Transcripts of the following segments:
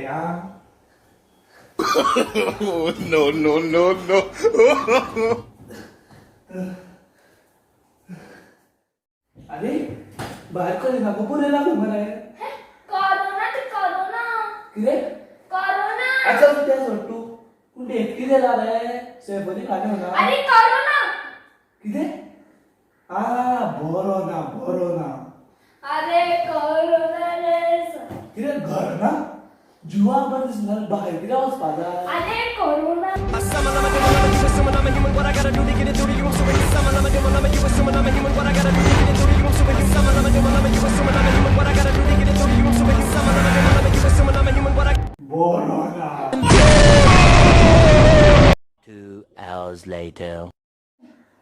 आ? No, no, no, no. अरे भायर खंय ना बरें लागू मरे. कोरोना ते कोरोना. कितें? कोरोना. अच्छा तूं तें सोड तूं, पूण डेट कितें जालां रे? सैफ अली खान ना. अरे कोरोना. कितें? आ बरो ना, बरो ना. अरे कोरोना रे. कितें घर ना जिवा बरें दिसना, भायर कित्याक वचपा जाय? अरे कोरोना. बरो ना. 2 hours later.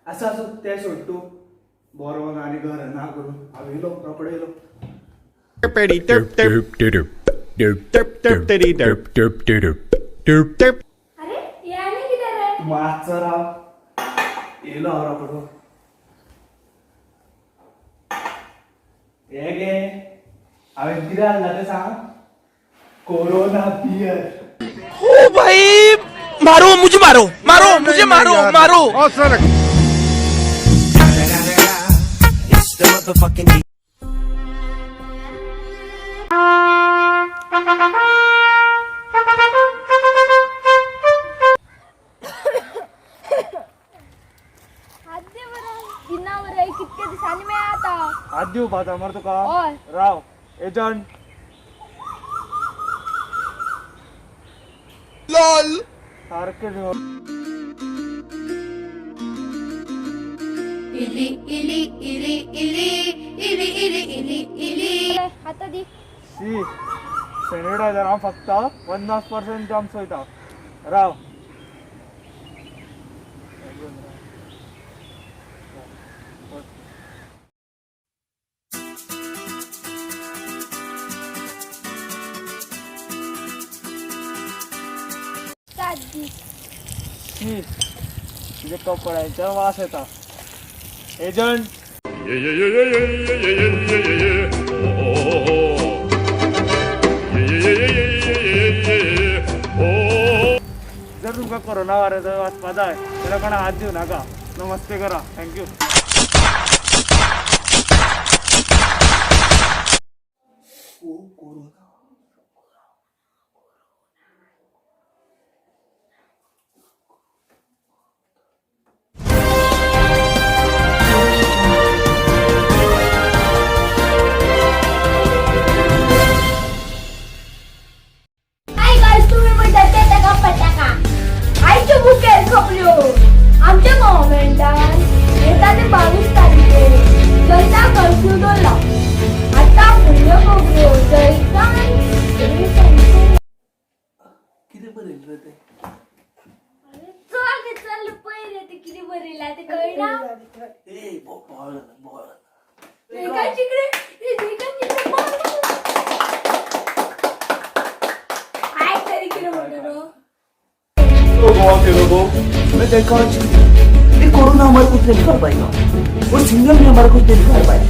आसा आसूं तें सोड तूं, बरो ना आनी घर ना करून हांव येयलो रोकडो येयलो. Derp derp derp derp derp derp derp derp derp derp derp. अरे हे आनी कितें रे? तूं मातसो राव, येयलो हांव रोकडो. हे गे, हांवें कितें हाडलां तें सांग. Corona beer. ओ भाई, मारो मुझे, मारो मारो मुझे, मारो मारो. हात दे बरं दिना बरं, कितके दिसांनी मेळ्ळा आतां. हात दिवपाचा मरे तुका? हय. राव एजंट. सारकें. इली इली इली इली इली इली इली इली. आतां दी. शी, सॅनिटायझर हांव फक्त 50% जम्स वयता. राव. हात दी. शी, तुझ्या कपड्यांचा वास येता. Agent. Yeah, yeah, yeah, yeah, yeah, yeah, yeah, yeah, yeah. Oh, oh, oh. Yeah, yeah, yeah, yeah, yeah, yeah, yeah, yeah. Oh. जर तुमकां कोरोना व्हायरस वाचपा जाय जाल्यार कोणा हात दिवं नाका. नमस्ते करा. Thank you. Corona. Hi guys, तुम्ही म्हणतात ते ताका पटाका आयच्यो बुकेर खपल्यो आमच्या गव्हर्मेंटान येता ते 22 तारखेर जनता कर्फ्यू दवरला. आतां फुडल्यो खबऱ्यो जैतान. कितें बरयलें रे तें? अरे चल गे, चल पळय रे ते कितें बरयलां तें कळना. ए बोवाळ बोवाळ. एकाच इकडे, एकाच इकडे बोल. काय तरी कितें म्हणटा तो. गोवा के लोगों, मैं देखा आज ये कोरोना हमारा कुछ नहीं बिगाड़ पाएगा और सिंगल भी हमारा कुछ नहीं बिगाड़ पाएगा.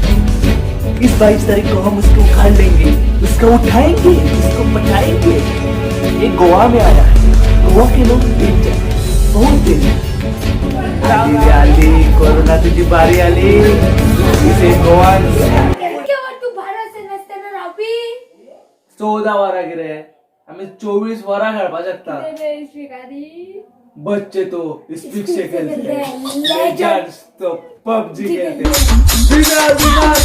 इस 22 तारीख को हम उसको उखाड़ लेंगे, उसको उठाएंगे, उसको पटाएंगे. ये गोवा में आया है. गोवा के लोग डेंजर, बहुत डेंजर. आली रे आली कोरोना, तुझी बारी आली. इसे गोवा. केव्हा तू भायर नासतना रावपी. 14 वरां कितें, आमी 24 वरां खेळपाक शकता. स्वीकारी. बच्चे तो स्टिक से खेलते हैं, लेजेंड्स लेजेंड्स तो पबजी खेलते हैं. Winner, winner.